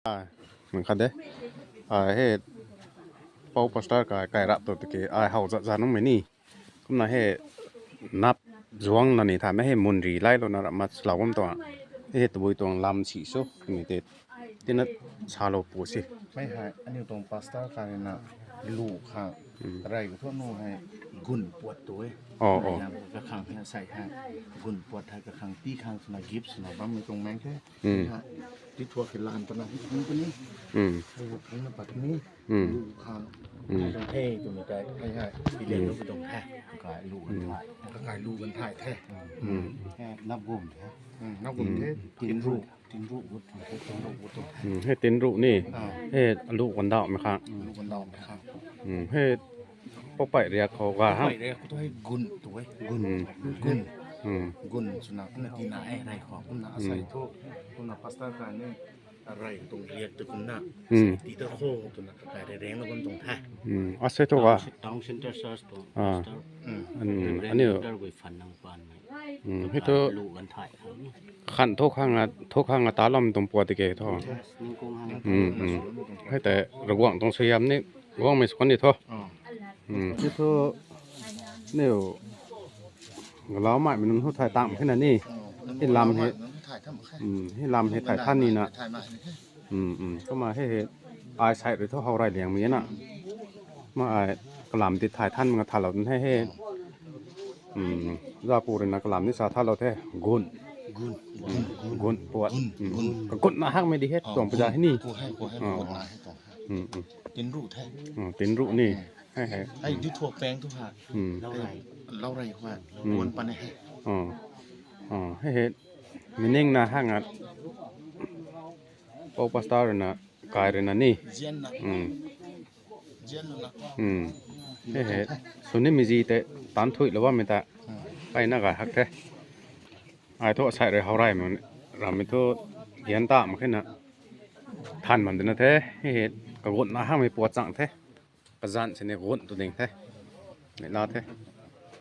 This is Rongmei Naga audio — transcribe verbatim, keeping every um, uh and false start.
Ai, mung khat de. Ai he, Pou pastor kai, kai rap tu tiki, ai how zat zat nungmei ni. Kumna he, nap zuang na ni thamei he mun ri lai lou na rap mat slau bam tuang. He tabui tuang lam si su, mi te, tina sa lou pu si. Mei hei, aniu tuang pastor kai na lu khang, Hmm. Rai ka thu nu hei, gun puat tu e. Oh, oh. Yam ka khang hei, sai hei, gun puat hei ka khang pi khang suna gift suna bam mi tuang meng the. Hmm. Ha, ti thuak ki lan pana hi kung puni. Hmm. Hei kung na pat ni. Hmm. Lu khang. Hmm. Hei tuang the, tuang ni tai. Hei hei. Ti le Hmm. lu tuang the. Ka kai lu kan Hmm. thai. Ka kai lu kan thai the. Hmm. Hei, nap gum the. Hmm, nap gum Hmm. the. Tin ru. Tin ru gut. Tin ru gut. Hmm, hei tin ru ni. Ah. Hei lu kan dau mei khang. Lu kan dau mei khang. Hmm, hei Pou pei riak khou ga ha. Pou pei riak khou tu hei gun tu e. Gun. Hmm. Gun. Hmm. Gun suna kumna tina e rai khou. Kumna asai Hmm. thu. Kumna pastor kai ni. Rai tuang riak tu kumna. Hmm. Ti ta khou tu na kai rai reng na gun tuang the. Hmm. Asai thu ga. Town, Town Center Church tuang Ah. pastor. Hmm. An, Reverend aniu. Doctor gui fan nang pan mei. Hmm. Hei thu. Lu kan thai. Khan thu khang a, thu khang a ta lam tuang puat tiki thu. Ningkung hang. Hmm, hmm. Hei te Ravguangc tuang suaihiam ni, guangmei sw kan ni thu. Oh. Hmm. Hei thu, niu, galau mai mei nunc hu thai tang khe na ni. Oh. Hei lam hei. Nunc hu thai tham khe. Hmm, hei lam hei thai than ni na. Thai mai ni khe. Hmm, hmm. Kumna hei hei, ai sai rui thu how rai liang mei na. Ma ai kalam ti thai than manga thalou tun hei hei. Hmm, za pu rui na kalam ni sa thalou the. Gun. Gun. Gun. Gun puat. Gun. Hmm. Gun. Ka gun na hak mei di het Ah, tuang gun. Paza hei ni. Ku hei, ku hei, Ah. gun na hei tuang. Hmm, hmm. Tin ru the. Hmm, tin ru ni. Hmm. Hei hei. Hei di thuak peng tu ha. Hmm. Lau rai. Lau rai khou. Hmm. Gun pan hei. Ah. Ah, hei hei. Meaning na hang a. Pou pastor rui na, kai rui na ni. Zian na. Hmm. Zian na. Hmm. Hei hei. Sw nimei zi tei, tan thuilou bammei ta. Hmm. Kai na gay hak the. Ai thu asai rui how rai mei, rammei thu, gian ta mak khe na. Than man dina the, hei hei. Kagun na hak mei puat chang the. Kazanc sini gun tu ding the. Ni la the.